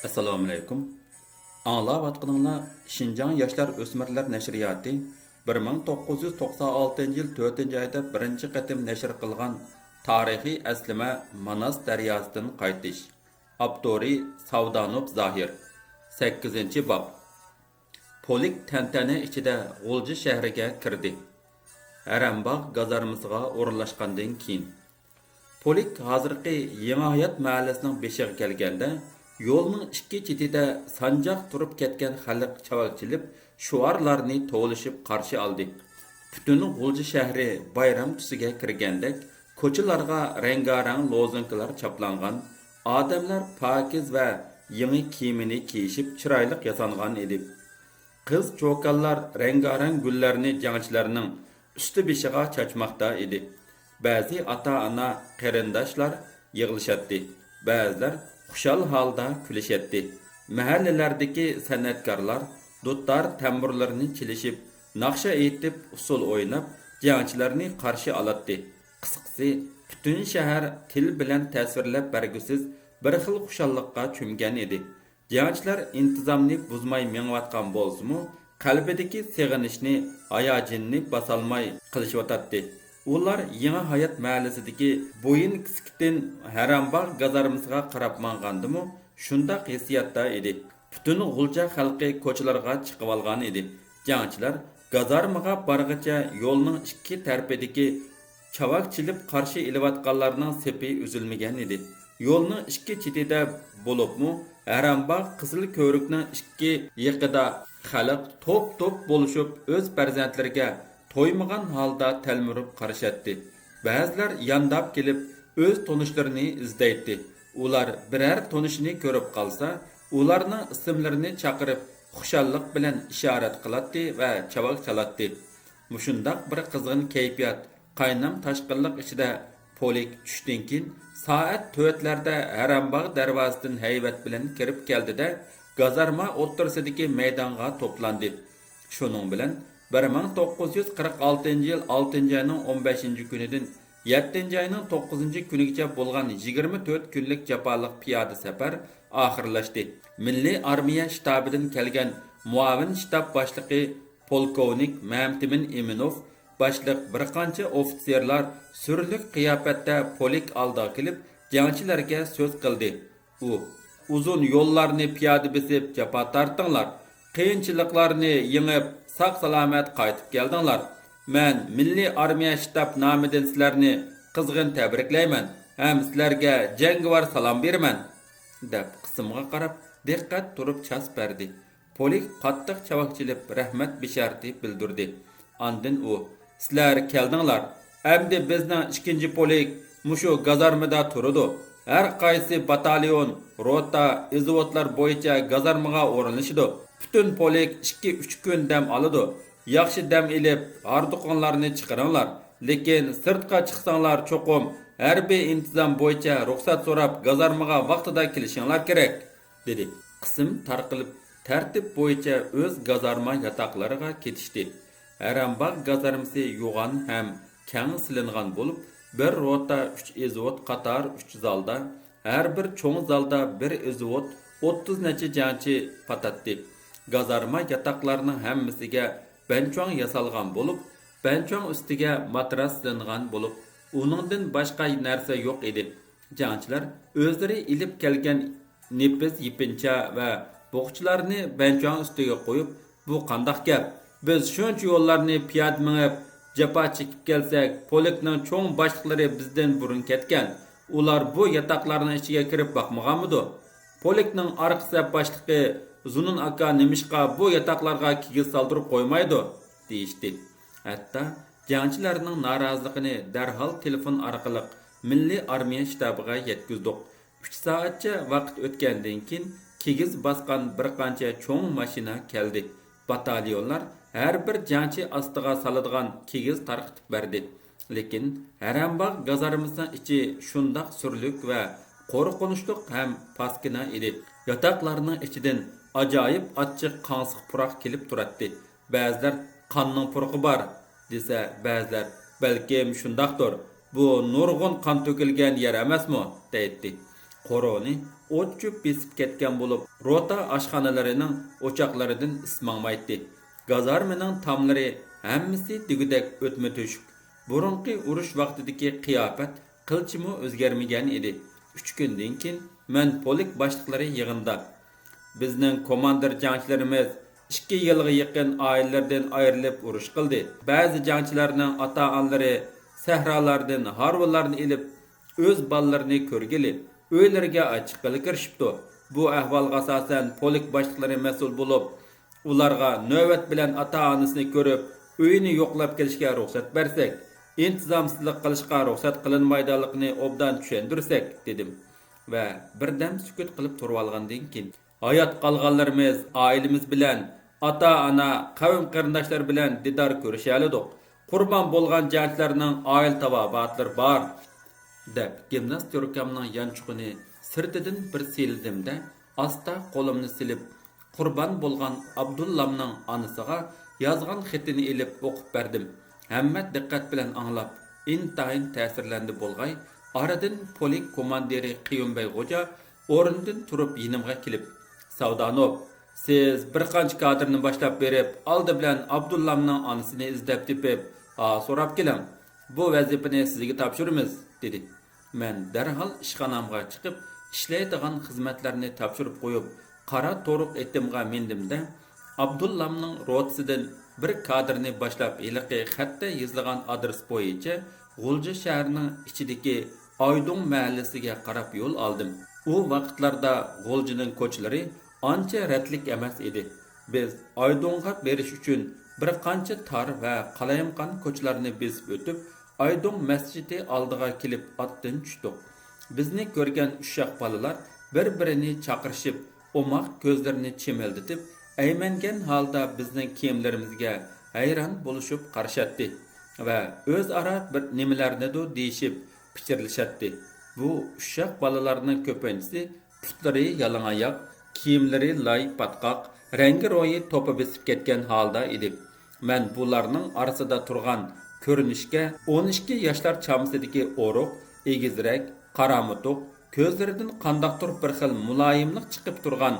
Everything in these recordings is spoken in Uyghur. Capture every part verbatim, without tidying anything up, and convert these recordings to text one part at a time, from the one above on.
ئەسسالامۇئەلەيكۇم. ئاڭلاۋاتقىنىڭلار شىنجاڭ ياشلار ئۆسمۈرلەر نەشرىياتى بىر مىڭ توققۇز يۈز توقسان ئالتىنچى يىل تۆتىنچى ئايدا بىرىنچى قېتىم نەشر قىلغان تارىخىي ئەسلىمە ماناس دەرياسىدىن قايتىش. ئاپتورى ساۋدانوف زاھىر. سەككىزىنچى باب. پولك تەنتەنە ئىچىدە غۇلجا شەھىرىگە كىردى. ھەرەمباغ گازارمىسىغا ئورۇنلاشقاندىن كېيىن، پولك ھازىرقى يېڭى ھايات مەھەللىسىنىڭ بېشىغا كەلگەندە، يولنىڭ ئىككى چېتىدە سانجاق تۇرۇپ كەتكەن خەلق چاۋاك چېلىپ، شوئارلارنى توۋلىشىپ قارشى ئالدى. پۈتۈن غۇلجا شەھىرى بايرام تۈسىگە كىرگەندەك، كوچىلارغا رەڭگارەڭ لوزۇنكىلار چاپلانغان، ئادەملەر پاكىز ۋە يېڭى كىيىمىنى كىيىشىپ، چىرايلىق ياسانغان ئىدى. قىز چوكانلار رەڭگارەڭ گۈللەرنى جەڭچىلەرنىڭ ئۈستى بېشىغا چاچماقتا ئىدى. بەزى ئاتا-ئانا، قېرىنداشلار يىغلىشاتتى، بەزىلەر خۇشال ھالدا كۈلۈشەتتى. مەھەللىلەردىكى سەنئەتكارلار دۇتار تەمبۇرلىرىنى چېلىشىپ، ناخشا ئېيتىپ، ئۇسسۇل ئويناپ، جەڭچىلەرنى قارشى ئالاتتى. قىسقىسى، پۈتۈن شەھەر تىل بىلەن تەسۋىرلەپ بەرگۈسىز بىر خىل خۇشاللىققا چۆمگەن ئىدى. جەڭچىلەر ئىنتىزامنى بۇزماي مېڭىۋاتقان بولسىمۇ، قەلبىدىكى سېغىنىشنى، ھاياجىنىنى باسالماي قىلىشىۋاتاتتى. ئۇلار يېڭى ھايات مەھەللىسىدىكى بويىن كىسكىتىن ھەرەمباغ گازارمىسىغا قاراپ ماڭغاندىمۇ، شۇنداق ھېسسىياتتا ئىدى. پۈتۈن غۇلجا خەلقى كوچىلارغا چىقىۋالغان ئىدى. جەڭچىلەر گازارمىغا بارغىچە يولنىڭ ئىككى تەرىپىدىكى چاۋاك چېلىپ قارشى ئېلىۋاتقانلارنىڭ سېپى ئۈزۈلمىگەن ئىدى. يولنىڭ ئىككى چېتىدە بولۇپمۇ، ھەرەمباغ قىزىل كۆۋرۈكنىڭ ئىككى يېقىدا خەلق توپ-توپ بولۇشۇپ، ئۆز پەرزەنتلىرىگە تويمىغان ھالدا تەلمۈرۈپ قارىشاتتى. بەزىلەر يانداپ كېلىپ، ئۆز تونۇشلىرىنى ئىزدەيتتى. ئۇلار بىرەر تونۇشىنى كۆرۈپ قالسا، ئۇلارنىڭ ئىسىملىرىنى چاقىرىپ، خۇشاللىق بىلەن ئىشارەت قىلاتتى ۋە چاۋاك چالاتتى. مۇشۇنداق بىر قىزغىن كەيپىيات، قاينام تاشقىنلىق ئىچىدە پولك چۈشتىن كېيىن سائەت تۆتلەردە ھەرەمباغ دەرۋازىسىدىن ھەيۋەت بىلەن كىرىپ كەلدى-دە، گازارما ئوتتۇرىسىدىكى مەيدانغا توپلاندى. شۇنىڭ بىلەن بىر مىڭ توققۇز يۈز قىرىق ئالتىنچى يىل ئالتىنچى ئاينىڭ ئون بەشىنچى كۈنىدىن يەتتىنچى ئاينىڭ توققۇزىنچى كۈنىگىچە بولغان يىگىرمە تۆت كۈنلۈك جاپالىق پىيادە سەپەر ئاخىرلاشتى. مىللىي ئارمىيە شتابىدىن كەلگەن مۇئاۋىن شتاب باشلىقى پولكوۋنىك مەمتىمىن ئىمىنوف باشلىق بىر قانچە ئوفىتسېرلار سۈرلۈك قىياپەتتە پولك ئالدىغا كېلىپ، جەڭچىلەرگە سۆز قىلدى. ئۇ، ئۇزۇن يوللارنى پىيادە بېسىپ جاپا تارتتىڭلار، قىيىنچىلىقلارنى يېڭىپ، ساق-سالامەت قايتىپ كەلدىڭلار. مەن مىللىي ئارمىيە شتاب نامىدىن سىلەرنى قىزغىن تەبرىكلەيمەن ھەم سىلەرگە جەڭگىۋار سالام بېرىمەن، دەپ، قىسىمغا قاراپ دىققەت تۇرۇپ چاس بەردى. پولك قاتتىق چاۋاك چېلىپ، رەھمەت بېشارىتى بىلدۈردى. ئاندىن ئۇ، سىلەر كەلدىڭلار. ئەمدى بىزنىڭ ئىككىنچى پولك مۇشۇ گازارمىدا تۇرىدۇ. ھەر قايسى باتاليون، روتا، ئىزۋوتلار بويىچە گازارمىغا ئورۇنلىشىدۇ. پۈتۈن پولك ئىككى، ئۈچ كۈن دەم ئالىدۇ. ياخشى دەم ئېلىپ، ھاردۇقۇڭلارنى چىقىرىڭلار. لېكىن سىرتقا چىقساڭلار، چوقۇم ھەربىي ئىنتىزام بويىچە رۇخسەت سوراپ، گازارمىغا ۋاقتىدا كېلىشىڭلار كېرەك. دېدى. قىسىم تارقىلىپ، تەرتىپ بويىچە ئۆز گازارما ياتاقلىرىغا كېتىشتى. ھەرەمباغ گازارمىسى يوغان ھەم كەڭ سېلىنغان بولۇپ، بىر روتا ئۈچ ئىزۋوت قاتار ئۈچ زالدا، ھەر بىر چوڭ زالدا بىر ئىزۋوت ئوتتۇز نەچچە جەڭچى پاتاتتى. گازارما ياتاقلارنىڭ ھەممىسىگە بەنچۇاڭ ياسالغان بولۇپ، بەنچۇاڭ ئۈستىگە ماتراس سېلىنغان بولۇپ، ئۇنىڭدىن باشقا نەرسە يوق ئىدى. جەڭچىلەر ئۆزلىرى ئېلىپ كەلگەن نېپىز يېپىنچا ۋە بوغچىلارنى بەنچۇاڭ ئۈستىگە قويۇپ، بۇ قانداق گەپ؟ بىز شۇنچە يوللارنى پىيادە مېڭىپ، جاپا چېكىپ كەلسەك، پولكنىڭ چوڭ باشلىقلىرى بىزدىن بۇرۇن كەتكەن. ئۇلار بۇ ياتاقلارنىڭ ئىچىگە كىرىپ باقمىغانمىدۇ؟ پولكنىڭ ئارقا سەپ باشلىقى زۇنۇن ئاكا نېمىشقا بۇ ياتاقلارغا كىگىز سالدۇرۇپ قويمايدۇ؟ دېيىشتى. ھەتتا جەڭچىلەرنىڭ نارازىلىقىنى دەرھال تېلېفون ئارقىلىق مىللىي ئارمىيە شتابىغا يەتكۈزدۇق. ئۈچ سائەتچە ۋاقىت ئۆتكەندىن كېيىن، كىگىز باسقان بىر قانچە چوڭ ماشىنا كەلدى. باتاليونلار ھەر بىر جەڭچى ئاستىغا سالىدىغان كىگىز تارقىتىپ بەردى. لېكىن ھەرەمباغ گازارمىسىنىڭ ئىچى شۇنداق سۈرلۈك ۋە قورقۇنچلۇق ھەم پاسكىنا ئىدى. ياتاقلارنىڭ ئىچىدىن ئاجايىپ ئاچچىق قاڭسىق پۇراق كېلىپ تۇراتتى. بەزىلەر «قاننىڭ پۇرىقى بار» دېسە، بەزىلەر «بەلكىم شۇنداقتۇر، بۇ نۇرغۇن قان تۆكۈلگەن يەر ئەمەسمۇ؟» دەيتتى. قورونى ئوت-چۆپ بېسىپ كەتكەن بولۇپ، روتا ئاشخانىلىرىنىڭ ئوچاقلىرىدىن ئىس ماڭمايتتى. گازارمىنىڭ تاملىرى ھەممىسى دېگۈدەك ئۆتمە تۆشۈك. بۇرۇنقى ئۇرۇش ۋاقتىدىكى قىياپەت قىلچىمۇ ئۆزگەرمىگەن ئىدى. ئۈچ كۈندىن كېيىن مەن پولك باشلىقلىرى يىغىنىدا، بىزنىڭ كوماندىر جەڭچىلىرىمىز ئىككى يىلغا يېقىن ئائىلىلىرىدىن ئايرىلىپ ئۇرۇش قىلدى. بەزى جەڭچىلەرنىڭ ئاتا-ئانىلىرى سەھرالاردىن ھارۋىلاردىن ئېلىپ، ئۆز بالىلىرىنى كۆرگىلى، ئۆيلىرىگە ئاچچىققىلى كىرىشىپتۇ. بۇ ئەھۋالغا ئاساسەن پولك باشلىقلىرى مەسئۇل بولۇپ، ئۇلارغا نۆۋەت بىلەن ئاتا-ئانىسىنى كۆرۈپ، ئۆيىنى يوقلاپ كېلىشكە رۇخسەت بەرسەك، ئىنتىزامسىزلىق قىلىشقا رۇخسەت قىلىنمايدىغانلىقىنى ئوبدان چۈشەندۈرسەك، دېدىم ۋە بىردەم سۈكۈت قىلىپ تۇرۇۋالغاندىن كېيىن، ھايات قالغانلىرىمىز ئائىلىمىز بىلەن ئاتا-ئانا، قەۋم-قېرىنداشلار بىلەن دىدار كۆرۈشەلىدۇق. قۇربان بولغان جەڭچىلەرنىڭ ئائىلە تاۋابىئاتلىرى بار، دەپ گىمناستيوركامنىڭ يانچۇقىنى سىرتىدىن بىر سىيلىدىم-دە، ئاستا قولۇمنى سېلىپ، قۇربان بولغان ئابدۇللامنىڭ ئانىسىغا يازغان خېتىنى ئېلىپ ئوقۇپ بەردىم. ھەممە دىققەت بىلەن ئاڭلاپ، ئىنتايىن تەسىرلەندى بولغاي، ئارىدىن پولك كوماندىرى قېيۇمبەي غوجا ئورنىدىن تۇرۇپ يېنىمغا كېلىپ، ساۋدانوف، سىز بىر قانچە كادىرنى باشلاپ بېرىپ، ئالدى بىلەن ئابدۇللامنىڭ ئانىسىنى ئىزدەپ تېپىپ، ھا، سوراپ كېلىڭ. بۇ ۋەزىپىنى سىزگە تاپشۇرىمىز، دېدى. مەن دەرھال ئىشخانامغا چىقىپ، ئىشلەيدىغان خىزمەتلەرنى تاپشۇرۇپ قويۇپ، قارا تورۇق ئېتىمغا مىندىم-دە، ئابدۇللامنىڭ روتىسىدىن بىر كادىرنى باشلاپ، ھېلىقى خەتتە يېزىلغان ئادرېس بويىچە غۇلجا شەھىرىنىڭ ئىچىدىكى ئايدۇڭ مەھەللىسىگە قاراپ يول ئالدىم. ئۇ ۋاقىتلاردا غۇلجىنىڭ كوچىلىرى ئانچە رەتلىك ئەمەس ئىدى. بىز ئايدۇڭغا بېرىش ئۈچۈن بىر قانچە تار ۋە قالايمىقان كوچىلارنى بېسىپ ئۆتۈپ، ئايدۇڭ مەسچىتى ئالدىغا كېلىپ ئاتتىن چۈشتۇق. بىزنى كۆرگەن ئۇششاق بالىلار بىر-بىرىنى چاقىرىشىپ، ئوماق كۆزلىرىنى چىمىلدىتىپ، ئەيمەنگەن ھالدا بىزنىڭ كىيىملىرىمىزگە ھەيران بولۇشۇپ قارىشاتتى ۋە ئۆزئارا بىر نېمىلەرنىدۇ دېيىشىپ پىچىرلىشاتتى. بۇ ئۇششاق بالىلارنىڭ كۆپىنچىسى پۇتلىرى يالىڭاياق، كىيىملىرى لاي پاتقاق، رەڭگى روھى توپا بېسىپ كەتكەن ھالدا ئىدى. مەن بۇلارنىڭ ئارىسىدا تۇرغان كۆرۈنۈشكە ئون ئىككى ياشلار چامىسىدىكى ئورۇق، ئېگىزرەك، قارامۇتۇق، كۆزلىرىدىن قانداقتۇر بىر خىل مۇلايىملىق چىقىپ تۇرغان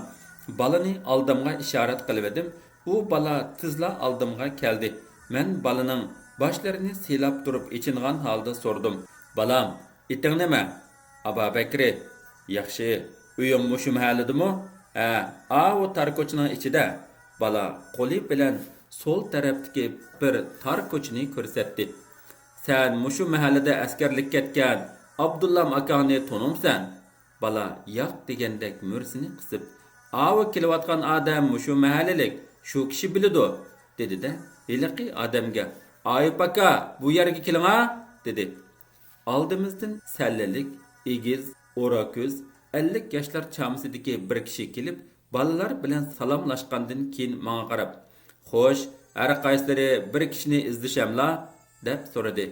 بالىنى ئالدىمغا ئىشارەت قىلىۋىدىم. ئۇ بالا تېزلا ئالدىمغا كەلدى. مەن بالىنىڭ باشلىرىنى سىيلاپ تۇرۇپ ئېچىنغان ھالدا سورىدىم، بالام، ئېتىڭ نېمە؟ ئابابەكرى، ياخشى. ئۆيۈڭ مۇشۇ مەھەللىدىمۇ؟ ھە، ئاۋۇ تار كوچىنىڭ ئىچىدە. بالا قولى بىلەن سول تەرەپتىكى بىر تار كوچىنى كۆرسەتتى. سەن مۇشۇ مەھەللىدە ئەسكەرلىككە كەتكەن ئابدۇللام ئاكاڭنى تونۇمسەن؟ بالا ياق دېگەندەك مۈرىسىنى قىسىپ، ئاۋۇ كېلىۋاتقان ئادەم مۇشۇ مەھەللىلىك، شۇ كىشى بىلىدۇ، دېدى-دە، ھېلىقى ئادەمگە، ئايۇپ ئاكا، بۇ يەرگە كېلىڭا، دېدى. ئالدىمىزدىن سەللىلىك، ئېگىز، ئورا كۆز، ئەللىك ياشلار چامىسىدىكى بىر كىشى كېلىپ، بالىلار بىلەن سالاملاشقاندىن كېيىن ماڭا قاراپ، خوش، ھەر قايسىلىرى بىر كىشىنى ئىزدىشەملا؟ دەپ سورىدى.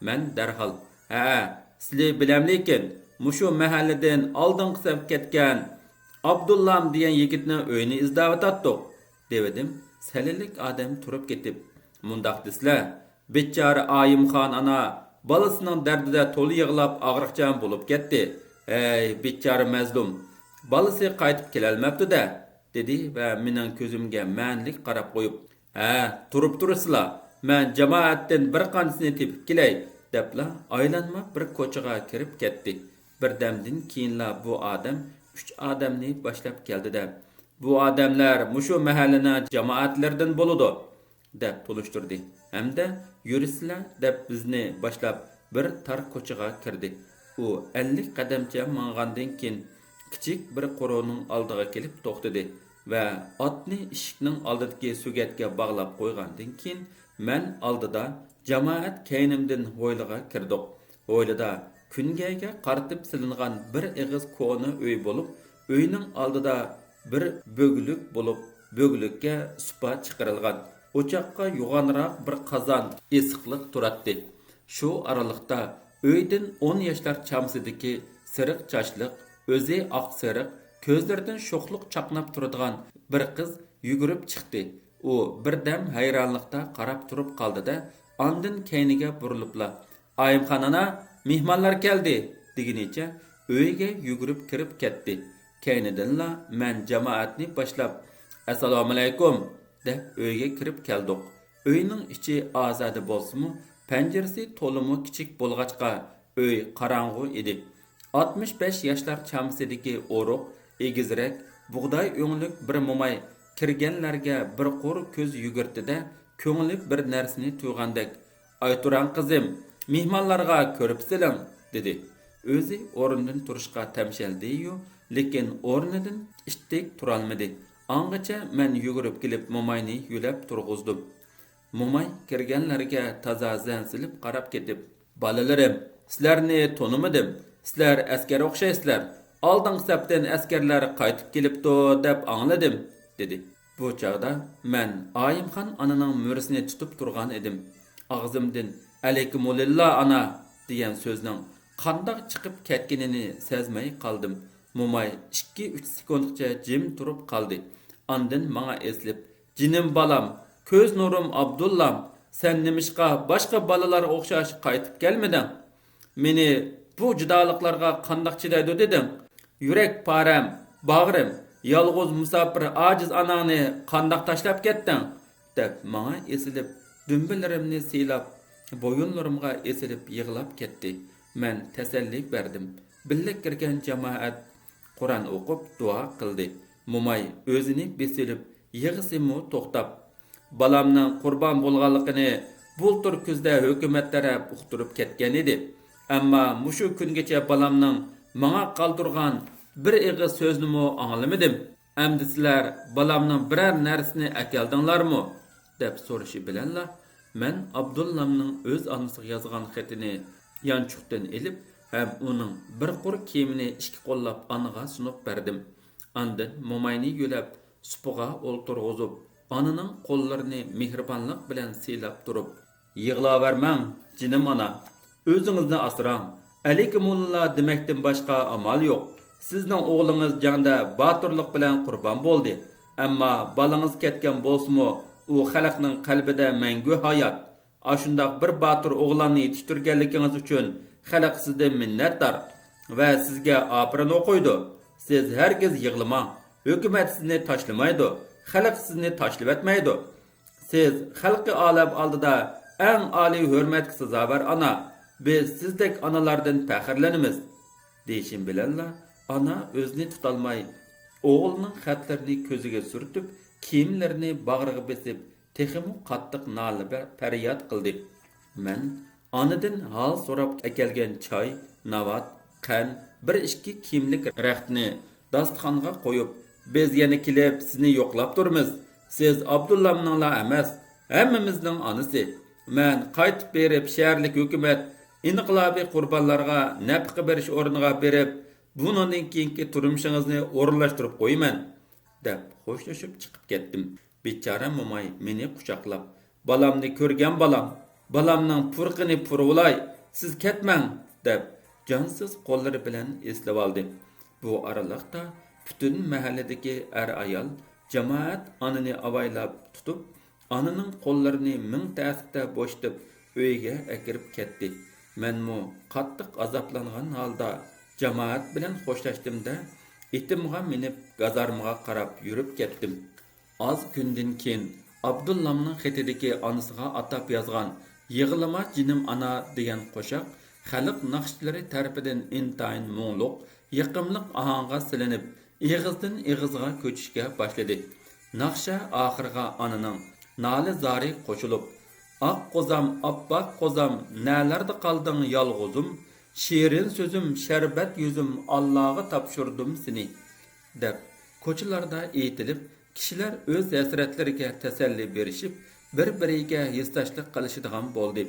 مەن دەرھال، ھەئە، سىلى بىلەملىكىن، مۇشۇ مەھەللىدىن ئالدىنقى سەپكە كەتكەن ئابدۇللام دېگەن يىگىتنىڭ ئۆيىنى ئىزدەۋاتاتتۇق، دېۋىدىم. سەللىلىك ئادەم تۇرۇپ كېتىپ، مۇنداق دېسىلە، بىچارە ئايىمخان ئانا بالىسىنىڭ دەردىدە تولا يىغلاپ ئاغرىقچان بولۇپ كەتتى. ھەي، بىچارە مەزلۇم، بالىسى قايتىپ كېلەلمەپتۇ-دە، دېدى ۋە مېنىڭ كۆزۈمگە مەنىلىك قاراپ قويۇپ، ھە، تۇرۇپ تۇرسىلا، مەن جامائەتتىن بىر قانچىسىنى تېپىپ كېلەي، دەپلا ئايلانما بىر كوچىغا كىرىپ كەتتى. بىردەمدىن كېيىنلا بۇ ئادەم ئۈچ ئادەمنى باشلاپ كەلدى-دە، بۇ ئادەملەر مۇشۇ مەھەللىنىڭ جامائەتلىرىدىن بولىدۇ، دەپ تونۇشتۇردى ھەمدە يۈرسىلە، دەپ بىزنى باشلاپ بىر تار كوچىغا كىردى. ئۇ ئەللىك قەدەمچە ماڭغاندىن كېيىن، كىچىك بىر قورۇنىڭ ئالدىغا كېلىپ توختىدى ۋە ئاتنى ئىشىكنىڭ ئالدىدىكى سۆگەتكە باغلاپ قويغاندىن كېيىن، مەن ئالدىدا، جامائەت كەينىمدىن ھويلىغا كىردۇق. ھويلىدا كۈنگەيگە قارىتىپ سېلىنغان بىر ئېغىز كونا ئۆي بولۇپ، ئۆينىڭ ئالدىدا بىر بۆگلۈك بولۇپ، بۆگلۈككە سۇپا چىقىرىلغان، ئوچاققا يوغانراق بىر قازان ئېسىقلىق تۇراتتى. شۇ ئارىلىقتا ئۆيدىن ئون ياشلار چامىسىدىكى سېرىق چاچلىق، ئۆزى ئاق سېرىق، كۆزلىرىدىن شوخلۇق چاقناپ تۇرىدىغان بىر قىز يۈگۈرۈپ چىقتى. ئۇ بىردەم ھەيرانلىقتا قاراپ تۇرۇپ قالدى-دە، ئاندىن كەينىگە بۇرۇلۇپلا، ئايىمخان ئانا، مېھمانلار كەلدى، دېگىنىچە ئۆيگە يۈگۈرۈپ كىرىپ كەتتى. كەينىدىنلا مەن جامائەتنى باشلاپ، «ئەسسالامۇئەلەيكۇم» دەپ ئۆيگە كىرىپ كەلدۇق. ئۆينىڭ ئىچى ئازادە بولسىمۇ، پەنجىرىسى تولىمۇ كىچىك بولغاچقا، ئۆي قاراڭغۇ ئىدى. ئاتمىش بەش ياشلار چامىسىدىكى ئورۇق، ئېگىزرەك، بۇغداي ئۆڭلۈك بىر موماي كىرگەنلەرگە بىر قۇر كۆز يۈگۈرتتى-دە، كۆڭلى بىر نەرسىنى تۇيغاندەك، «ئايتۇران قىزىم، مېھمانلارغا كۆرپە سېلىڭ» دېدى. ئۆزى ئورنىدىن تۇرۇشقا تەمشەلدى-يۇ، لېكىن ئورنىدىن ئىتتىك تۇرالمىدى. ئاڭغىچە مەن يۈگۈرۈپ كېلىپ موماينى يۆلەپ تۇرغۇزدۇم. موماي كىرگەنلەرگە تازا زەن سېلىپ قاراپ كېتىپ، «بالىلىرىم، سىلەرنى تونۇمىدىم. سىلەر ئەسكەر ئوخشايسىلەر. ئالدىنقى سەپتىن ئەسكەرلەر قايتىپ كېلىپتۇ دەپ ئاڭلىدىم» دېدى. بۇ چاغدا مەن ئايىمخان ئانىنىڭ مۈرىسىنى تۇتۇپ تۇرغان ئىدىم. ئاغزىمدىن «ئەلەيكۇمۇلىللا ئانا» دېگەن سۆزنىڭ قانداق چىقىپ كەتكىنىنى سەزمەي قالدىم. موماي ئىككى-ئۈچ سېكۇنتقىچە جىم تۇرۇپ قالدى. ئاندىن ماڭا ئېسىلىپ، «جېنىم بالام، كۆز نۇرۇم ئابدۇللام، سەن نېمىشقا باشقا بالىلارغا ئوخشاش قايتىپ كەلمىدىڭ؟ مېنى بۇ جۇدالىقلارغا قانداق چىدايدۇ دېدىڭ؟ يۈرەك پارەم، باغرىم، يالغۇز مۇساپىر ئاجىز ئاناڭنى قانداق تاشلاپ كەتتىڭ؟» دەپ ماڭا ئېسىلىپ، دۈمبىلىرىمنى سىيلاپ، بويۇنلىرىمغا ئېسىلىپ يىغلاپ كەتتى. مەن تەسەللى بەردىم. بىللە كىرگەن جامائەت قۇرئان ئوقۇپ دۇئا قىلدى. موماي ئۆزىنى بېسىۋېلىپ، يىغىسىمۇ توختاپ، «بالامنىڭ قۇربان بولغانلىقىنى بۇلتۇر كۈزدە ھۆكۈمەت تەرەپ ئۇقتۇرۇپ كەتكەن ئىدى. ئەمما مۇشۇ كۈنگىچە بالامنىڭ ماڭا قالدۇرغان بىر ئېغىز سۆزىنىمۇ ئاڭلىمىدىم. ئەمدى سىلەر بالامنىڭ بىرەر نەرسىنى ئەكەلدىڭلارمۇ؟» دەپ سورىشى بىلەنلا، مەن ئابدۇللامنىڭ ئۆز ئانىسىغا يازغان خېتىنى يانچۇقتىن ئېلىپ ھەم ئۇنىڭ بىر قۇر كىيىمىنى ئىككى قوللاپ ئانىغا سۇنۇپ بەردىم. ئاندىن موماينى يۆلەپ، سۇپىغا ئولتۇرغۇزۇپ، ئانىنىڭ قوللىرىنى مېھرىبانلىق بىلەن سىيلاپ تۇرۇپ، «يىغلاۋەرمەڭ، جېنىم ئانا. ئۆزىڭىزنى ئاسراڭ. ئەلىكىمۇللا دېمەكتىن باشقا ئامال يوق. سىزنىڭ ئوغلىڭىز جەڭدە باتۇرلۇق بىلەن قۇربان بولدى. ئەمما بالىڭىز كەتكەن بولسىمۇ، ئۇ خەلقنىڭ قەلبىدە مەڭگۈ ھايات. ئاشۇنداق بىر باتۇر ئوغلاننى يېتىشتۈرگەنلىكىڭىز ئۈچۈن خەلق سىزدىن مىننەتدار ۋە سىزگە ئاپىرىن ئوقۇيدۇ. سىز ھەرگىز يىغلىماڭ. ھۆكۈمەت سىزنى تاشلىمايدۇ. خەلق سىزنى تاشلىۋەتمەيدۇ. سىز خەلقى ئالەم ئالدىدا ئەڭ ئالىي ھۆرمەتكە سازاۋەر ئانا. بىز سىزدەك ئانىلاردىن پەخىرلىنىمىز» دېيىشىم بىلەنلا، ئانا ئۆزىنى تۇتالماي، ئوغلىنىڭ خەتلىرىنى كۆزىگە سۈرتۈپ، كىيىملىرىنى باغرىغا بېسىپ، تېخىمۇ قاتتىق نالە ۋە پەرياد قىلدى. مەن ئانىدىن ھال سوراپ ئەكەلگەن چاي، ناۋات، قەند، بىر ئىككى كىيىملىك رەختنى داستىخانغا قويۇپ، «بىز يەنە كېلىپ سىزنى يوقلاپ تۇرىمىز. سىز ئابدۇللامنىڭلا ئەمەس، ھەممىمىزنىڭ ئانىسى. مەن قايتىپ بېرىپ شەھەرلىك ھۆكۈمەت، ئىنقىلابىي قۇربانلارغا نەپىقە بېرىش ئورنىغا بېرىپ، بۇنىڭدىن كېيىنكى تۇرمۇشىڭىزنى ئورۇنلاشتۇرۇپ قويىمەن» دەپ خوشلىشىپ چىقىپ كەتتىم. بىچارە موماي مېنى قۇچاقلاپ، «بالامنى كۆرگەن بالام، بالامنىڭ پۇرىقىنى پۇرىۋالاي، سىز كەتمەڭ» دەپ، جانسىز قوللىرى بىلەن ئېسىلىۋالدى. بۇ ئارىلىقتا پۈتۈن مەھەللىدىكى ئەر-ئايال، جامائەت ئانىنى ئاۋايلاپ تۇتۇپ، ئانىنىڭ قوللىرىنى مىڭ تەسلىكتە بوشىتىپ، ئۆيىگە ئەكىرىپ كەتتى. مەنمۇ قاتتىق ئازابلانغان ھالدا جامائەت بىلەن خوشلاشتىم-دە، ئېتىمغا مىنىپ، گازارمىغا قاراپ يۈرۈپ كەتتىم. ئاز كۈندىن كېيىن ئابدۇللامنىڭ خېتىدىكى ئانىسىغا ئاتاپ يازغان «يىغلىما جېنىم ئانا» دېگەن قوشاق خەلق ناخشىچىلىرى تەرىپىدىن ئىنتايىن مۇڭلۇق، يېقىملىق ئاھاڭغا سېلىنىپ، ئېغىزدىن ئېغىزغا كۆچۈشكە باشلىدى. ناخشا ئاخىرىغا ئانىنىڭ نالە-زارى قوشۇلۇپ، «ئاق قوزام، ئاپئاق قوزام، نەلەردە قالدىڭ يالغۇزۇم؟ شېرىن سۆزۈم، شەربەت يۈزۈم، ئاللاغا تاپشۇردۇم سېنى» دەپ، كوچىلاردا ئېيتىلىپ، كىشىلەر ئۆز ھەسرەتلىرىگە تەسەللى بېرىشىپ، بىر-بىرىگە ھېسداشلىق قىلىشىدىغان بولدى.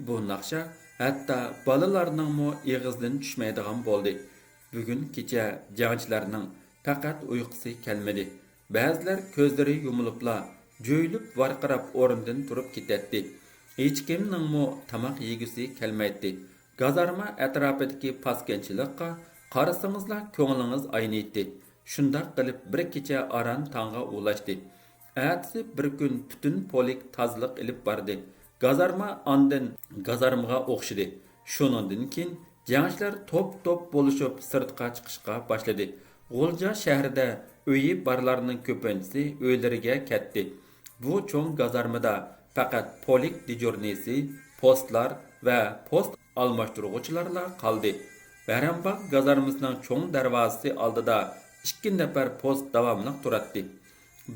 بۇ ناخشا ھەتتا بالىلارنىڭمۇ ئېغىزىدىن چۈشمەيدىغان بولدى. بۈگۈن كېچە جەڭچىلەرنىڭ پەقەت ئۇيقۇسى كەلمىدى. بەزىلەر كۆزلىرى يۇمۇلۇپلا، جۆيلۈپ ۋارقىراپ ئورنىدىن تۇرۇپ كېتەتتى. ھېچكىمنىڭمۇ تاماق يېگۈسى كەلمەيتتى. گازارما ئەتراپىدىكى پاسكىنىچىلىققا قارىسىڭىزلا كۆڭلىڭىز ئاينىيتتى. شۇنداق قىلىپ بىر كېچە ئاران تاڭغا ئۇلاشتى. ئەتىسى بىر كۈن پۈتۈن پولك تازىلىق ئېلىپ باردى. گازارما ئاندىن گازارمىغا ئوخشىدى. شۇنىڭدىن كېيىن جەڭچىلەر توپ-توپ بولۇشۇپ سىرتقا چىقىشقا باشلىدى. غۇلجا شەھىرىدە ئۆيى بارلارنىڭ كۆپىنچىسى ئۆيلىرىگە كەتتى. بۇ چوڭ گازارمىدا پەقەت پولك دېجۇرنىسى، پوستلار ۋە پوست ئالماشتۇرغۇچىلارلا قالدى. بەھرامباغ گازارمىسىنىڭ چوڭ دەرۋازىسى ئالدىدا ئىككى نەپەر پوست داۋاملىق تۇراتتى.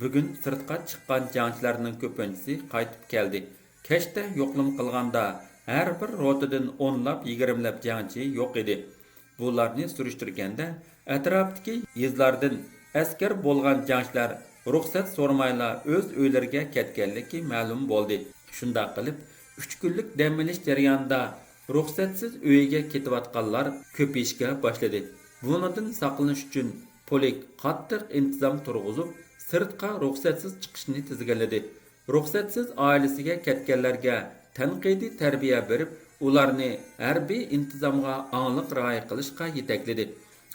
بۈگۈن سىرتقا چىققان جەڭچىلەرنىڭ كۆپىنچىسى قايتىپ كەلدى. كەچتە يوقلىما قىلغاندا، ھەر بىر روتىدىن ئونلاپ، يىگىرمىلەپ جەڭچى يوق ئىدى. بۇلارنى سۈرۈشتۈرگەندە، ئەتراپتىكى يېزىلاردىن ئەسكەر بولغان جەڭچىلەر رۇخسەت سورىمايلا ئۆز ئۆيلىرىگە كەتكەنلىكى مەلۇم بولدى. شۇنداق قىلىپ، ئۈچ كۈنلۈك دەم ئېلىش جەريانىدا رۇخسەتسىز ئۆيىگە كېتىۋاتقانلار كۆپىيىشكە باشلىدى. بۇنىڭدىن ساقلىنىش ئۈچۈن پولك قاتتىق ئىنتىزام تۇرغۇزۇپ، سىرتقا رۇخسەتسىز چىقىشنى تىزگىنلىدى. رۇخسەتسىز ئائىلىسىگە كەتكەنلەرگە تەنقىدىي تەربىيە بېرىپ، ئۇلارنى ھەربىي ئىنتىزامغا ئاڭلىق رىئايە قىلىشقا يېتەكلىدى.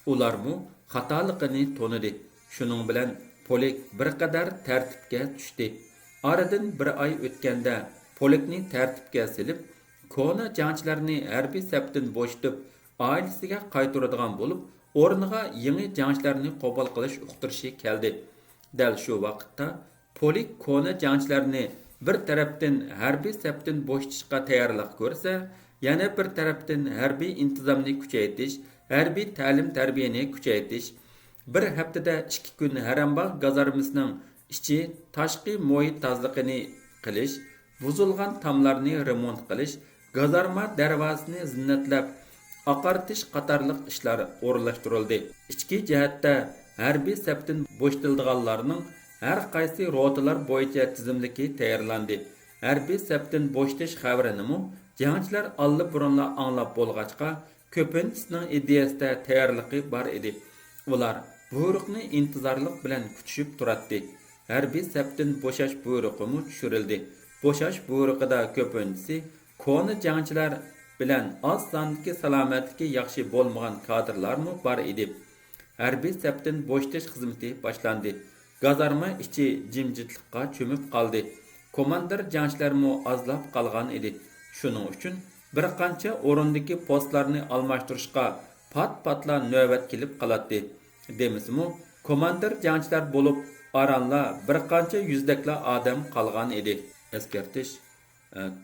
ئۇلارمۇ خاتالىقىنى تونۇدى. شۇنىڭ بىلەن پولك بىر قەدەر تەرتىپكە چۈشتى. ئارىدىن بىر ئاي ئۆتكەندە، پولكنى تەرتىپكە سېلىپ، كونا جەڭچىلەرنى ھەربىي سەپتىن بوشىتىپ، ئائىلىسىگە قايتۇرىدىغان بولۇپ، ئورنىغا يېڭى جەڭچىلەرنى قوبۇل قىلىش ئۇقتۇرۇشى كەلدى. دەل شۇ ۋاقىتتا پولك كونا جەڭچىلەرنى بىر تەرەپتىن ھەربىي سەپتىن بوشىتىشقا تەييارلىق كۆرسە، يەنە بىر تەرەپتىن ھەربىي ئىنتىزامنى كۈچەيتىش، ھەربىي تەلىم-تەربىيەنى كۈچەيتىش، بىر ھەپتىدە ئىككى كۈن ھەرەمباغ گازارمىسىنىڭ ئىچى، تاشقى مۇھىت تازىلىقىنى قىلىش، بۇزۇلغان تاملارنى رېمونت قىلىش، گازارما دەرۋازىسىنى زىننەتلەپ ئاقارتىش قاتارلىق ئىشلار ئورۇنلاشتۇرۇلدى. ئىچكى جەھەتتە ھەربىي سەپتىن بوشىتىلىدىغانلارنىڭ ھەر قايسى روتىلار بويىچە تىزىملىكى تەييارلاندى. ھەربىي سەپتىن بوشىتىش خەۋىرىنىمۇ جەڭچىلەر ئاللىبۇرۇنلا ئاڭلاپ بولغاچقا، كۆپىنچىسىنىڭ ئىدىيەسىدە تەييارلىقى بار ئىدى. ئۇلار بۇيرۇقنى ئىنتىزارلىق بىلەن كۈتۈشۈپ تۇراتتى. ھەربىي سەپتىن بوشاش بۇيرۇقىمۇ چۈشۈرۈلدى. بوشاش بۇيرۇقىدا كۆپىنچىسى كونا جەڭچىلەر بىلەن ئاز ساندىكى سالامەتلىكى ياخشى بولمىغان كادىرلارمۇ بار ئىدى. ھەربىي سەپتىن بوشىتىش خىزمىتى باشلاندى. گازارما ئىچى جىمجىتلىققا چۆمۈپ قالدى. كوماندىر جەڭچىلەرمۇ ئازلاپ قالغان ئىدى. شۇنىڭ ئۈچۈن بىر قانچە ئورۇندىكى پوستلارنى ئالماشتۇرۇشقا پات-پاتلا نۆۋەت كېلىپ قالاتتى. دېمىسىمۇ، كوماندىر جەڭچىلەر بولۇپ، ئارانلا بىر قانچە يۈزدەكلا ئادەم قالغان ئىدى. ئەسكەرتىش: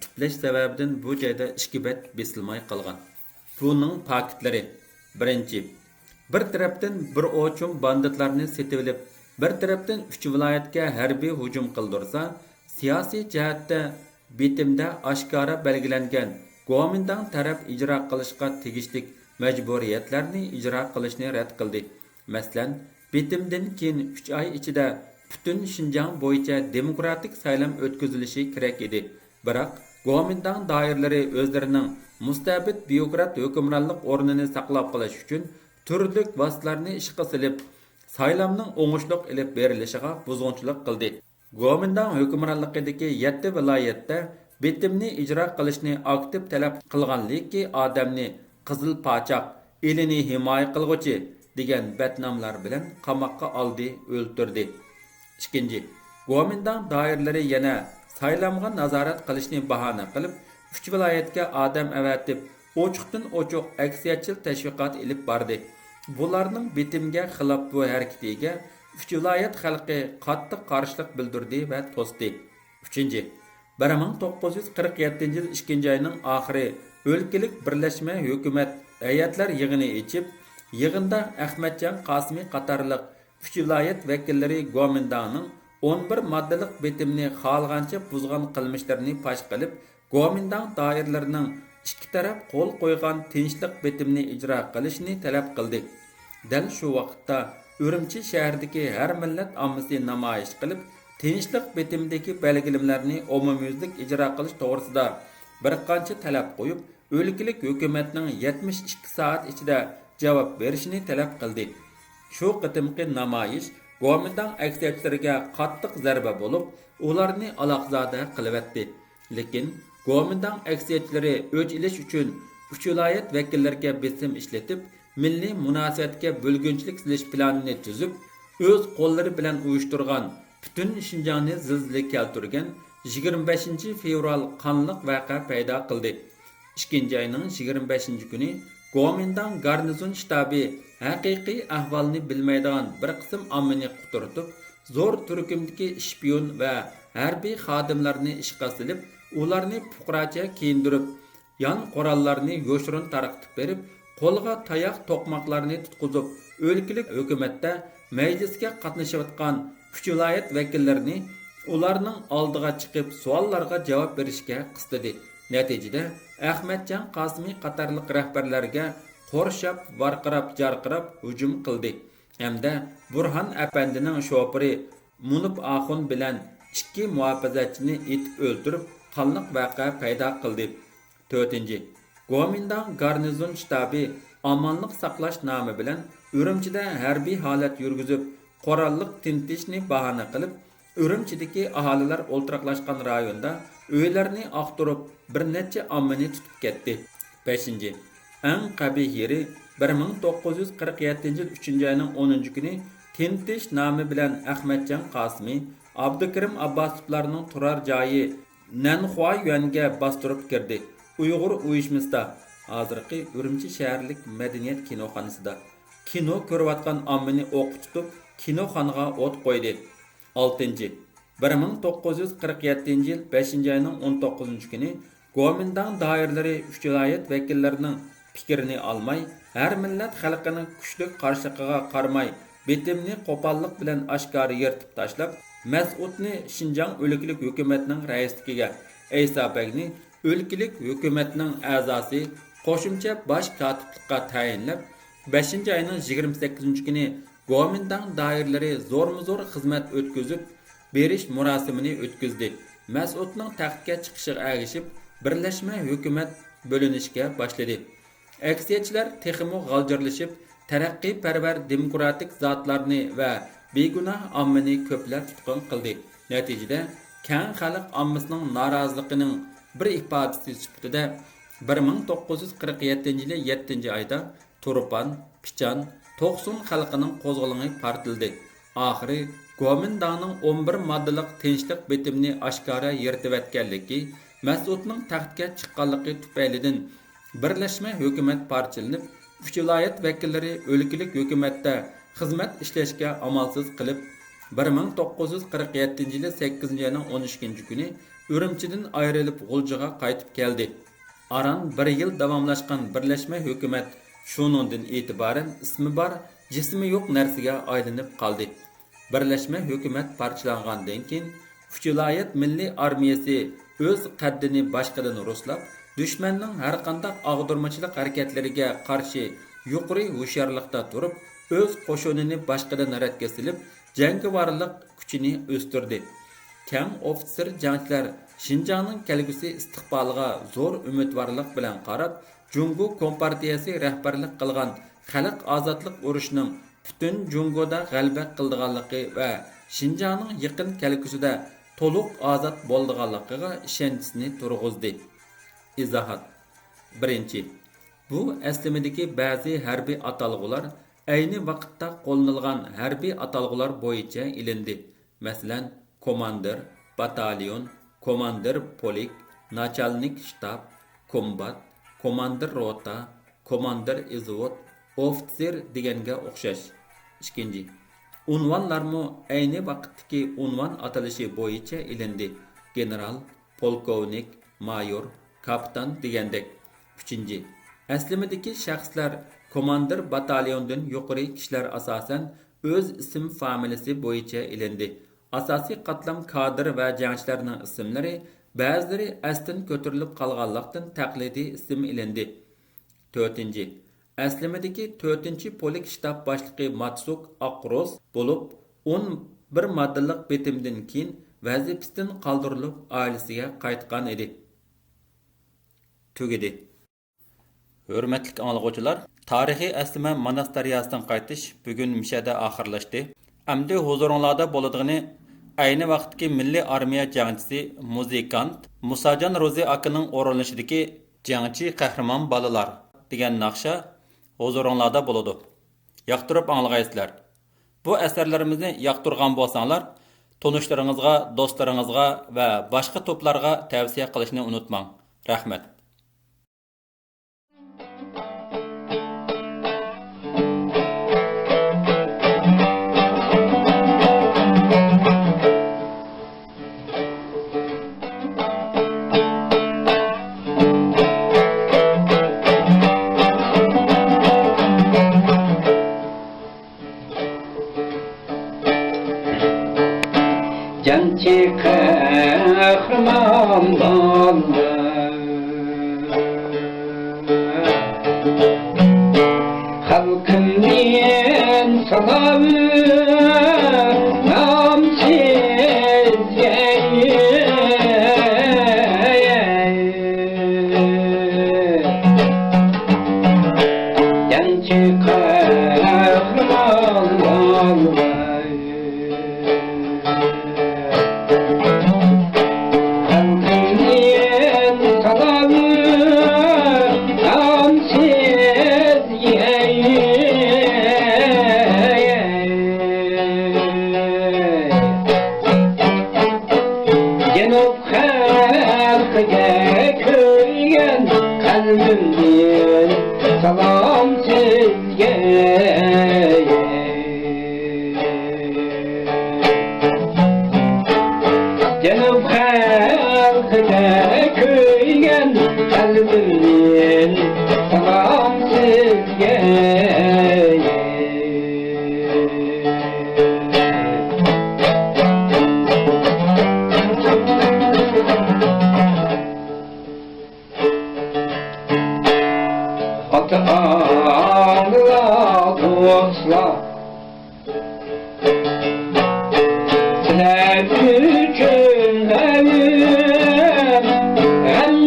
تۈپلەش سەۋەبىدىن بۇ جايدا ئىككى بەت بېسىلماي قالغان. بۇنىڭ پاكىتلىرى: بىرىنچى، بىر تەرەپتىن بىر ئوچۇم باندىتلارنى سېتىۋېلىپ، بىر تەرەپتىن ئۈچ ۋىلايەتكە ھەربىي ھۇجۇم قىلدۇرسا، سىياسىي جەھەتتە بىتىمدە ئاشكارا بەلگىلەنگەن گومىنداڭ تەرەپ ئىجرا قىلىشقا تېگىشلىك مەجبۇرىيەتلەرنى ئىجرا قىلىشنى رەت قىلدى. مەسىلەن، بىتىمدىن كېيىن ئۈچ ئاي ئىچىدە پۈتۈن شىنجاڭ بويىچە دېموكراتىك سايلام ئۆتكۈزۈلۈشى كېرەك ئىدى. بىراق، گومىنداڭ دائىرىلىرى ئۆزلىرىنىڭ مۇستەبىت بيۇروكرات ھۆكۈمرانلىق ئورنىنى ساقلاپ قېلىش ئۈچۈن تۈرلۈك ۋاسىتىلەرنى ئىشقا سېلىپ، سايلامنىڭ ئوڭۇشلۇق ئېلىپ بېرىلىشىغا بۇزغۇنچىلىق قىلدى. گومىنداڭ ھۆكۈمرانلىقىدىكى يەتتە ۋىلايەتتە بىتىمنى ئىجرا قىلىشنى ئاكتىپ تەلەپ قىلغانلىكى ئادەمنى قىزىل پاچاق، ئېلىنى ھىمايە قىلغۇچى دېگەن بەتناملار بىلەن قاماققا ئالدى، ئۆلتۈردى. ئىككىنچى، گومىنداڭ دائىرىلىرى يەنە سايلامغا نازارەت قىلىشنى باھانە قىلىپ، ئۈچ ۋىلايەتكە ئادەم ئەۋەتىپ، ئوچۇقتىن ئوچۇق ئەكسىيەتچىل تەشۋىقات ئېلىپ باردى. بۇلارنىڭ بىتىمگە خىلاپ بۇ ھەرىكىتىگە ئۈچ ۋىلايەت خەلقى قاتتىق قارشىلىق بىلدۈردى ۋە توستى. ئۈچىنچى، بىر مىڭ توققۇز يۈز قىرىق يەتتىنچى يىل ئىككىنچى ئاينىڭ ئاخىرى ئۆلكىلىك بىرلەشمە ھۆكۈمەت ھەيئەتلەر يىغىنى ئېچىپ، يىغىندا ئەخمەتجان قاسىمى قاتارلىق ئۈچ ۋىلايەت ۋەكىللىرى گومىنداڭنىڭ ئون بىر ماددىلىق بىتىمنى خالىغانچە بۇزغان قىلمىشلىرىنى پاش قىلىپ، گومىنداڭ دائىرىلىرىنىڭ ئىككى تەرەپ قول قويغان تىنچلىق بىتىمنى ئىجرا قىلىشنى تەلەپ قىلدى. دەل شۇ ۋاقىتتا ئۈرۈمچى شەھىرىدىكى ھەر مىللەت ئاممىسى نامايىش قىلىپ، تىنچلىق بىتىمىدىكى بەلگىلىمىلەرنى ئومۇميۈزلۈك ئىجرا قىلىش توغرىسىدا بىر قانچە تەلەپ قويۇپ، ئۆلكىلىك ھۆكۈمەتنىڭ يەتمىش ئىككى سائەت ئىچىدە جاۋاب بېرىشىنى تەلەپ قىلدى. شۇ قېتىمقى نامايىش گومىنداڭ ئەكسىيەتچىلىرىگە قاتتىق زەربە بولۇپ، ئۇلارنى ئالاقزادە قىلىۋەتتى. لېكىن گومىنداڭ ئەكسىيەتچىلىرى ئۆچ ئېلىش ئۈچۈن ئۈچ ۋىلايەت ۋەكىللىرىگە بېسىم ئىشلىتىپ، مىللىي مۇناسىۋەتكە بۆلگۈنچىلىك سېلىش پىلانىنى تۈزۈپ، ئۆز قوللىرى بىلەن ئۇيۇشتۇرغان پۈتۈن شىنجاڭنى زىلزىلىگە كەلتۈرگەن يىگىرمە بەشىنچى فېۋرال قانلىق ۋەقە پەيدا قىلدى. ئىككىنچى ئاينىڭ يىگىرمە بەشىنچى كۈنى گومىنداڭ گارنىزون شتابى ھەقىقىي ئەھۋالنى بىلمەيدىغان بىر قىسىم ئاممىنى قۇترىتىپ، زور تۈركۈمدىكى شپىيون ۋە ھەربىي خادىملارنى ئىشقا سېلىپ، ئۇلارنى پۇقراچە كىيىندۈرۈپ، يان قوراللارنى يوشۇرۇن تارقىتىپ بېرىپ، قولىغا تاياق، توقماقلارنى تۇتقۇزۇپ، ئۆلكىلىك ھۆكۈمەتتە مەجلىسكە قاتنىشىۋاتقان ئۈچ ۋىلايەت ۋەكىللىرىنى ئۇلارنىڭ ئالدىغا چىقىپ، سوئاللارغا جاۋاب بېرىشكە قىستىدى. نەتىجىدە، ئەخمەتجان قاسىمى قاتارلىق رەھبەرلەرگە قورشاپ، ۋارقىراپ، جارقىراپ ھۇجۇم قىلدى ھەمدە بۇرھان ئەپەندىنىڭ شوپۇرى مۇنىپ ئاخۇن بىلەن ئىككى مۇھاپىزەتچىنى ئېتىپ ئۆلتۈرۈپ، قانلىق ۋەقە پەيدا قىلدى. تۆتىنچى، گومىنداڭ گارنىزون شتابى ئامانلىق ساقلاش نامى بىلەن ئۈرۈمچىدە ھەربىي ھالەت يۈرگۈزۈپ، قوراللىق تىنتىشنى باھانە قىلىپ، ئۈرۈمچىدىكى ئاھالىلەر ئولتۇراقلاشقان رايوندا ئۆيلەرنى ئاختۇرۇپ، بىر نەچچە ئاممىنى تۇتۇپ كەتتى. بەشىنچى، ئەڭ قەبىھ يېرى، بىر مىڭ توققۇز يۈز قىرىق يەتتىنچى يىل ئۈچىنچى ئاينىڭ ئونىنچى كۈنى تىنتىش نامى بىلەن ئەخمەتجان قاسىمى، ئابدۇكېرىم ئابباسوفلارنىڭ تۇرار جايى نەنخۇا يۈەنگە باستۇرۇپ كىردى. ئۇيغۇر ئۇيۇشمىسىدا، ھازىرقى ئۈرۈمچى شەھەرلىك مەدەنىيەت كىنوخانىسىدا كىنو كۆرۈۋاتقان ئاممىنى ئوققا تۇتۇپ، كىنوخانىغا ئوت قويدى. ئالتىنچى، بىر مىڭ توققۇز يۈز قىرىق يەتتىنچى يىل بەشىنچى ئاينىڭ ئون توققۇزىنچى كۈنى گومىنداڭ دائىرىلىرى ئۈچ ۋىلايەت ۋەكىللىرىنىڭ پىكرىنى ئالماي، ھەر مىللەت خەلقىنىڭ كۈچلۈك قارشىلىقىغا قارىماي، بېتىمنى قوپاللىق بىلەن ئاشكارا يىرتىپ تاشلاپ، مەسئۇدنى شىنجاڭ ئۆلكىلىك ھۆكۈمەتنىڭ رەئىسلىكىگە، ئەيسا بەگنى ئۆلكىلىك ھۆكۈمەتنىڭ ئەزاسى، قوشۇمچە باش كاتىپلىققا تەيىنلەپ، بەشىنچى ئاينىڭ يىگىرمە سەككىزىنچى كۈنى گومىنداڭ دائىرىلىرى زورمۇ زور خىزمەت ئۆتكۈزۈپ بېرىش مۇراسىمىنى ئۆتكۈزدى. مەسئۇدنىڭ تەختكە چىقىشىغا ئەگىشىپ، بىرلەشمە ھۆكۈمەت بۆلۈنۈشكە باشلىدى. ئەكسىيەتچىلەر تېخىمۇ غالجىرلىشىپ، تەرەققىيپەرۋەر دېموكراتىك زاتلارنى ۋە بىگۇناھ ئاممىنى كۆپلەپ تۇتقۇن قىلدى. نەتىجىدە، كەڭ خەلق ئاممىسىنىڭ نارازىلىقىنىڭ بىر ئىپادىسى سۈپىتىدە، بىر مىڭ توققۇز يۈز قىرىق يەتتىنچى يىلى يەتتىنچى ئايدا تۇرپان، پىچان، توقسۇن خەلقىنىڭ قوزغىلىڭى پارتلىدى. ئاخىرى گومىنداڭنىڭ ئون بىر ماددىلىق تىنچلىق بېتىمىنى ئاشكارا يىرتىۋەتكەنلىكى، مەسئۇدنىڭ تەختكە چىققانلىقى تۈپەيلىدىن بىرلەشمە ھۆكۈمەت پارچىلىنىپ، ئۈچ ۋىلايەت ۋەكىللىرى ئۆلكىلىك ھۆكۈمەتتە خىزمەت ئىشلەشكە ئامالسىز قېلىپ، بىر مىڭ توققۇز يۈز قىرىق يەتتىنچى يىلى سەككىزىنچى ئاينىڭ ئون ئىككىنچى كۈنى ئۈرۈمچىدىن ئايرىلىپ، غۇلجىغا قايتىپ كەلدى. ئاران بىر يىل داۋاملاشقان بىرلەشمە ھۆكۈمەت شۇنىڭدىن ئېتىبارەن ئىسمى بار، جىسمى يوق نەرسىگە ئايلىنىپ قالدى. بىرلەشمە ھۆكۈمەت پارچىلانغاندىن كېيىن، ئۈچ ۋىلايەت مىللىي ئارمىيەسى ئۆز قەددىنى باشقىدىن رۇسلاپ، دۈشمەننىڭ ھەرقانداق ئاغدۇرمىچىلىق ھەرىكەتلىرىگە قارشى يۇقىرى ھوشيارلىقتا تۇرۇپ، ئۆز قوشۇنىنى باشقىدىن رەتكە سېلىپ، جەڭگىۋارلىق كۈچىنى ئۆستۈردى. كەڭ ئوفىتسېر جەڭچىلەر شىنجاڭنىڭ كەلگۈسى ئىستىقبالىغا زور ئۈمىدۋارلىق بىلەن قاراپ، جۇڭگو كومپارتىيەسى رەھبەرلىك قىلغان خەلق ئازادلىق ئۇرۇشىنىڭ پۈتۈن جۇڭگودا غەلىبە قىلىدىغانلىقى ۋە شىنجاڭنىڭ يېقىن كەلگۈسىدە تولۇق ئازاد بولىدىغانلىقىغا ئىشەنچىسىنى تۇرغۇزدى. ئىزاھات. بىرىنچى، بۇ ئەسلىمىدىكى بەزى ھەربىي ئاتالغۇلار ئەينى ۋاقىتتا قوللىنىلغان ھەربىي ئاتالغۇلار بويىچە ئېلىندى. مەسىلەن، كوماندىر، باتاليون، كوماندىر پولك، ناچالنىك شتاب، كومبات، كوماندىر روتا، كوماندىر ئىزۋود، ئوفىتسېر دېگەنگە ئوخشاش. ئىككىنچى، ئۇنۋانلارمۇ ئەينى ۋاقىتتىكى ئۇنۋان ئاتىلىشى بويىچە ئېلىندى، گېنېرال، پولكوۋنىك، مايور، كاپىتان دېگەندەك. ئۈچىنچى، ئەسلىمىدىكى شەخسلەر كوماندىر باتاليوندىن يۇقىرى كىشىلەر ئاساسەن ئۆز ئىسىم فامىلىسى بويىچە ئېلىندى. ئاساسىي قاتلام كادىر ۋە جەڭچىلەرنىڭ ئىسىملىرى بەزىلىرى ئەستىن كۆتۈرۈلۈپ قالغانلىقتىن تەقلىدىي ئىسىم ئېلىندى. تۆتىنچى، ئەسلىمىدىكى تۆتىنچى پولك شتاب باشلىقى ماتسۇك ئاقروس بولۇپ، ئون بىر ماددىلىق بېتىمدىن كېيىن ۋەزىپىسىدىن قالدۇرۇلۇپ، ئائىلىسىگە قايتقان ئىدى. تۈگىدى. ھۆرمەتلىك ئاڭلىغۇچىلار، تارىخىي ئەسلىمە ماناس دەرياسىدىن قايتىش بۈگۈن مىشەدە ئاخىرلاشتى. ئەمدى ھۇزۇرۇڭلاردا بولىدىغىنى ئەينى ۋاقىتتىكى مىللىي ئارمىيە جەڭچىسى، مۇزىكانت مۇساجان روزى ئاكىنىڭ ئورۇنلىشىدىكى جەڭچى قەھرىمان بالىلار دېگەن ناخشا ھۇزۇرۇڭلاردا بولىدۇ. ياقتۇرۇپ ئاڭلىغايسىلەر. بۇ ئەسەرلىرىمىزنى ياقتۇرغان بولساڭلار، تونۇشلىرىڭىزغا، دوستلىرىڭىزغا ۋە باشقا توپلارغا تەۋسىيە قىلىشنى ئۇنتۇماڭ. رەھمەت. جەڭچى قەھرىمان بالىلار، خەلقىمدىن سالام نامسىزگە. جەڭچى قەھرىمان بالىلار، خەلقىمدىن سالام نامسىزگە. جەنۇب خەلقىگە كۆيگەن قەلبىمدىن سالام سىزگە. جەنۇب خەلقىگە كۆيگەن قەلبىمدىن سالام سىزگە. ئاتا-ئانىلار، دوستلار، سىلەر ئۈچۈن غەم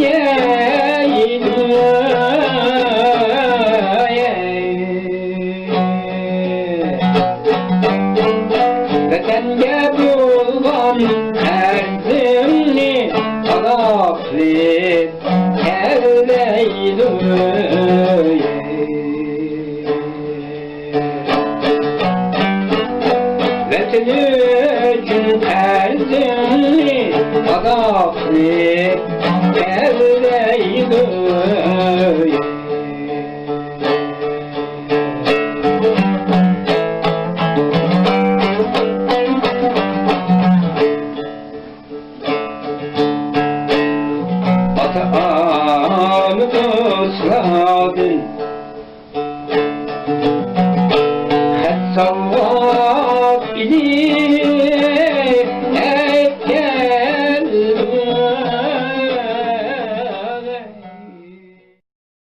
يەيدۇ. ۋەتەنگە بولغان قەرزىمنى ئادا قىلىپ كەلمەيدۇ. ۋەتىنى ئۈچۈن قەرزىمنى ئادا قىلىپ كەلمەيدۇ. ئاتا-ئانا، دوستلاردىن خەت ساۋغا ئېلىپ